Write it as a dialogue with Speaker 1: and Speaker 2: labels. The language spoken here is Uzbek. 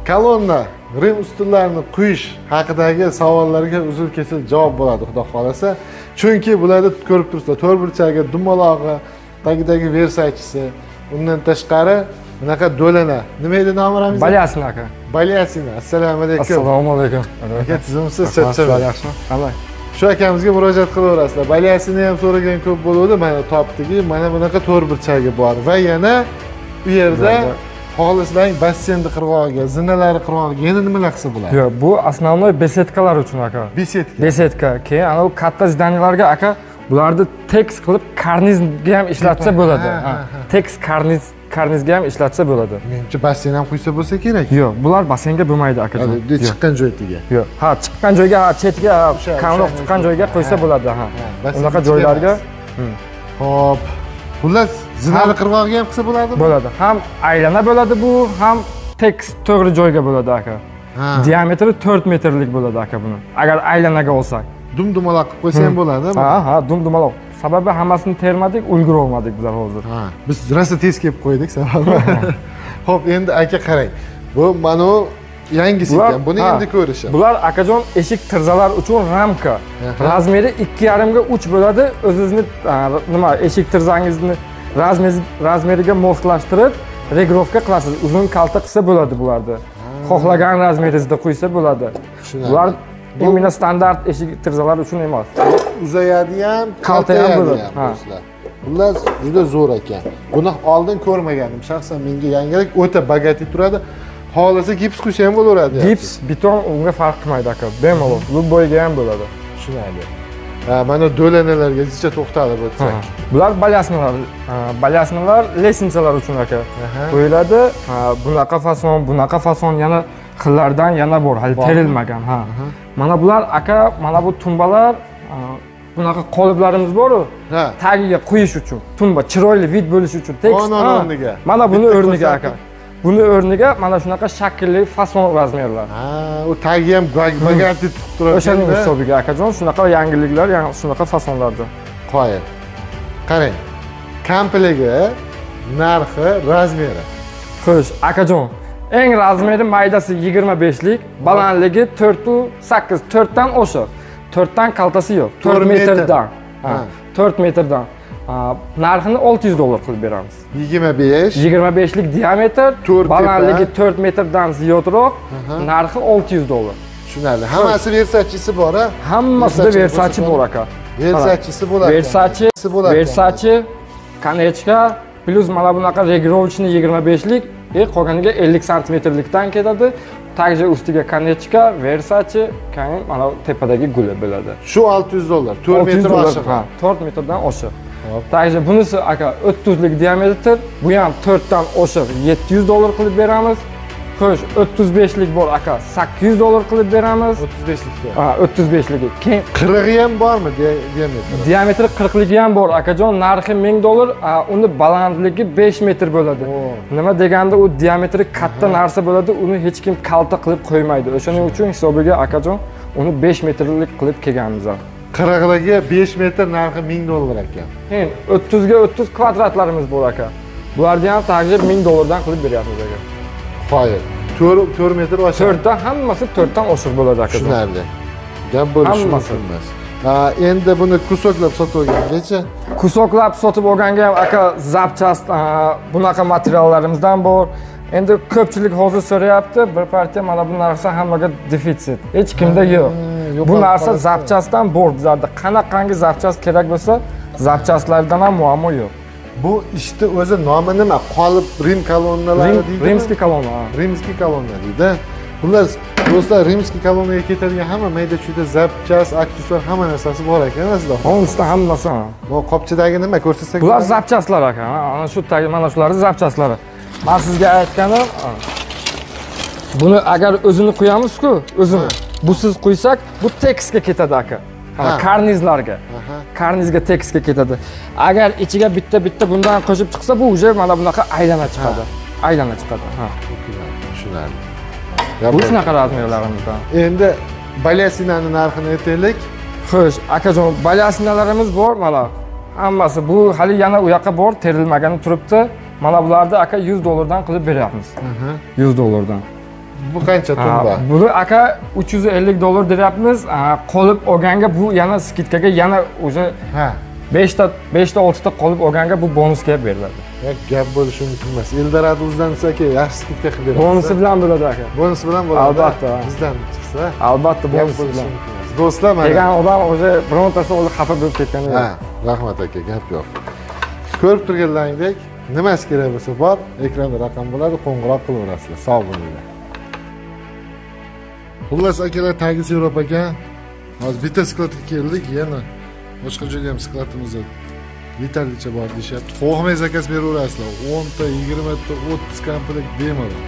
Speaker 1: Kolonna, Rim ustunlarini quyish haqidagi savollarga uzil-kesil javob bo'ladi, xudo xolasa. Chunki bularda ko'rib turibsizlar, to'rtburchagi, dumalog'i, tagidagi versachisi, undan tashqari bunaqa do'lana. Nima edi nomi Ramiz?
Speaker 2: Balyasina aka.
Speaker 1: Balyasina. Assalomu alaykum.
Speaker 2: Assalomu alaykum.
Speaker 1: Aka, tuzumsiz, charchaman.
Speaker 2: Yaxshimi? Qanday?
Speaker 1: Shu akamizga murojaat qilaverasizlar. Balyasini ham so'ragan ko'p bo'ladi. Mana topdik, mana bunaqa to'rtburchagi bor va yana u yerda xohlasang basseynni qirg'og'iga, zinalari qirg'og'iga yana nimalar qilsa bo'ladi?
Speaker 2: Yo'q, bu основной besetkalar uchun aka.
Speaker 1: Besetka.
Speaker 2: Besetka. Keyin ana u katta zdaniyalarga aka bularni tekst qilib karnizga ham ishlatsa bo'ladi. Tekst karnizga ham ishlatsa bo'ladi.
Speaker 1: Menimcha basseyn ham quysa bo'lsa kerak.
Speaker 2: Yo'q, bular basseynga bo'lmaydi akajon.
Speaker 1: Chiqqan joyga.
Speaker 2: Yo'q, ha, chiqqan joyga, ha, chetga, kamroq chiqqan joyga qo'ysa bo'ladi, ha. Unaqa joylarga.
Speaker 1: Xo'p. Xullas, zinali qirg'og'iga ham qilsa bo'ladimi?
Speaker 2: Bo'ladi. Ham aylana bo'ladi bu, ham tekst to'g'ri joyga bo'ladi aka. Diametri 4 metrlik bo'ladi aka buni. Agar aylanaga olsak.
Speaker 1: Dum-dumaloq qilib qo'ysa ham bo'ladi.
Speaker 2: Ha, ha, dum-dumaloq. Sababi hammasini termadik, ulgura olmadik bizlar hozir.
Speaker 1: Ha, biz rosa tez kelib qo'ydik sababi. Xo'p, endi aka qarang. Bu mana yangisi ekan. Buni endi ko'rishim.
Speaker 2: Bular akajon eshik tirzalar uchun ramka. Razmeri 2,5 ga 3 bo'ladi. O'zingizni nima eshik tirzangizni razmeriga moslashtirib regirovka qilasiz. Uzun kalta qilsa bo'ladi bularni. Xohlagan razmeringizda qo'ysa bo'ladi. Bular imенно standart eshik tirzalar uchun emas.
Speaker 1: Uzayadi ham, kalta ham bo'ladi do'stlar. Bunlar juda zo'r ekan. Buni oldin ko'rmagandim. Shaxsan menga yangilik, o'ta bogati turadi. Xohlasa gips quysa ham bo'laveradi.
Speaker 2: Gips, beton unga farq qilmaydi aka. Bemalol, любойga ham bo'ladi.
Speaker 1: Tushunarli. Mana do'lanalarga jicha to'xtalib o'tsak.
Speaker 2: Bular balyasnalar. Balyasnalar lestnitsalar uchun aka. Qo'yiladi. Bunaqa fason, bunaqa fason yana xillardan yana bor, hali terilmagan, ha. Mana bular aka, mana bu tumbalar, bunaqa qoliplarimiz bor-ku, tagiga qo'yish uchun, tumba chiroyli vid bo'lishi uchun tekst.
Speaker 1: O'rniga.
Speaker 2: Mana buni o'rniga aka. Buni o'rniga mana shunaqa shaklli fason razmerlar.
Speaker 1: Ha, u tagi ham bogati tutib turadi.
Speaker 2: O'shaning hisobiga akajon shunaqa yangiliklar, ya'ni shunaqa fasonlarda.
Speaker 1: Qoyil. Qarang. Komplegi, narxi, razmeri.
Speaker 2: Xo'sh, akajon, eng razmeri maydasi 25lik, balandligi 4.8, 4 dan oshiq. 4 dan kaltasi yo'q. 4 metrdan. Ha, 4 metrdan. Narxini $600 qilib beramiz.
Speaker 1: 25.
Speaker 2: 25lik diametr, balandligi 4 metrdan ziyodroq, narxi $600.
Speaker 1: Tushunarli. Hammasi versachisi bor, ha?
Speaker 2: Hammasida versachi bor aka.
Speaker 1: Versachisi bo'ladi.
Speaker 2: Versachi, versachi, konechka, plus mana bunaqa regirovchni 25lik, qolganiga 50 santimetrlikdan ketadi. Также ustiga konechka, versachi, keyin mana tepadagi guli bo'ladi.
Speaker 1: Shu $600, 4 metr oshiq.
Speaker 2: Ha, 4 metrdan oshiq. Также bunisi aka 30lik diametr, bu ham 4 dan oshiq $700 qilib beramiz. Xo'sh, 35lik bor aka, $800 qilib beramiz.
Speaker 1: 35likda.
Speaker 2: Ha, 35ligi. Keyin
Speaker 1: 40 ham bormi diametri?
Speaker 2: Diametri 40ligi ham bor akajon, narxi $1000, uni balandligi 5 metr bo'ladi. Nima deganda u diametri katta narsa bo'ladi, uni hech kim kalta qilib qo'ymaydi. O'shaning uchun hisobiga akajon uni 5 metrlik qilib kelganmiz.
Speaker 1: 40ligi 5 metr narxi $1000 ekan.
Speaker 2: Keyin 30 ga 30 kvadratlarimiz bor aka. Bularni ham также $1000 dan qilib beryapmiz aka.
Speaker 1: Qoyil. 4 metr oshiq.
Speaker 2: 4 dan hammasi 4 dan oshiq bo'ladi aka.
Speaker 1: Tushunarli. Gap bo'lishi mumkin emas. Endi buni kusoklab sotib olgangacha?
Speaker 2: Kusoklab sotib olganga ham aka zapchast bunaqa materiallarimizdan bor. Endi ko'pchilik hozir so'rayapti, bir partiya mana bu narsa hammaga defitsit. Hech kimda yo'q. Bu narsa zapchastdan bor bizlarda. Qanaqangi zapchast kerak bo'lsa, zapchastlardan ham muammo yo'q.
Speaker 1: Bu ishni o'zi nomi nima? Qolip Rim kolonnalari deydi.
Speaker 2: Rimskiy kolonna.
Speaker 1: Rimskiy kolonna deydi. Xullas, do'stlar, rimskiy kolonnaga ketadigan hamma mayda-chuyda zapchast, aksessuar hamma narsasi bor ekan aslida.
Speaker 2: Unda hammasi.
Speaker 1: Bu qopchadagi nima ko'rsatsak?
Speaker 2: Bular zapchastlar aka. Ana shu tagi mana shularning zapchastlari. Men sizga aytganim, buni agar o'zini qo'yamiz-ku, o'zini. Busiz qo'ysak, bu tekstga ketadi aka. Karnizlarga. Karnizga tekstga ketadi. Agar ichiga bitta-bitta bundan qo'shib chiqsa, bu uje mana bunaqa aylana chiqadi. Aylana chiqadi. Ha.
Speaker 1: Tushunarli.
Speaker 2: Bu shunaqa razmerlarimizdan.
Speaker 1: Endi balyasinani narxini aytaylik.
Speaker 2: Xo'sh, akajon, balyasinalarimiz bor mana. Hammasi bu hali yana u yoqqa bor, terilmagani turibdi. Mana bularni aka $100 dan qilib beryapmiz. $100 dan.
Speaker 1: Bu qancha tumba?
Speaker 2: Buni aka $350 deyapmiz. Qolib olganga bu yana skidkaga yana o'sha 5 ta 5 ta 6 ta qolib olganga bu bonusga beriladi.
Speaker 1: Gap bo'lishi mumkin emas. Eldor Aduzdan aka yaxshi skidka qilib beradi.
Speaker 2: Bonusi bilan bo'ladi aka.
Speaker 1: Bonusi bilan bo'ladi.
Speaker 2: Albatta.
Speaker 1: Bizdan chiqsa.
Speaker 2: Albatta bonusi bilan.
Speaker 1: Do'stlar mana.
Speaker 2: Degan odam o'sha birontasi o'zi xafa bo'lib ketgani yo'q.
Speaker 1: Ha, rahmat aka, gap yo'q. Ko'rib turganlaringdek, nimasi kerak bo'lsa bor, ekranda raqam bo'ladi, qo'ng'iroq qilaverasizlar. Sog' bo'linglar. Xullas akalar, tagi Yevropa aka. Hozir bitta skladga keldik, yana boshqa joyda ham skladimizda yetarlicha bor deyishyapti. Qo'rqmay zakaz beraverasizlar. 10 ta, 20 ta, 30 komplekt bemalol.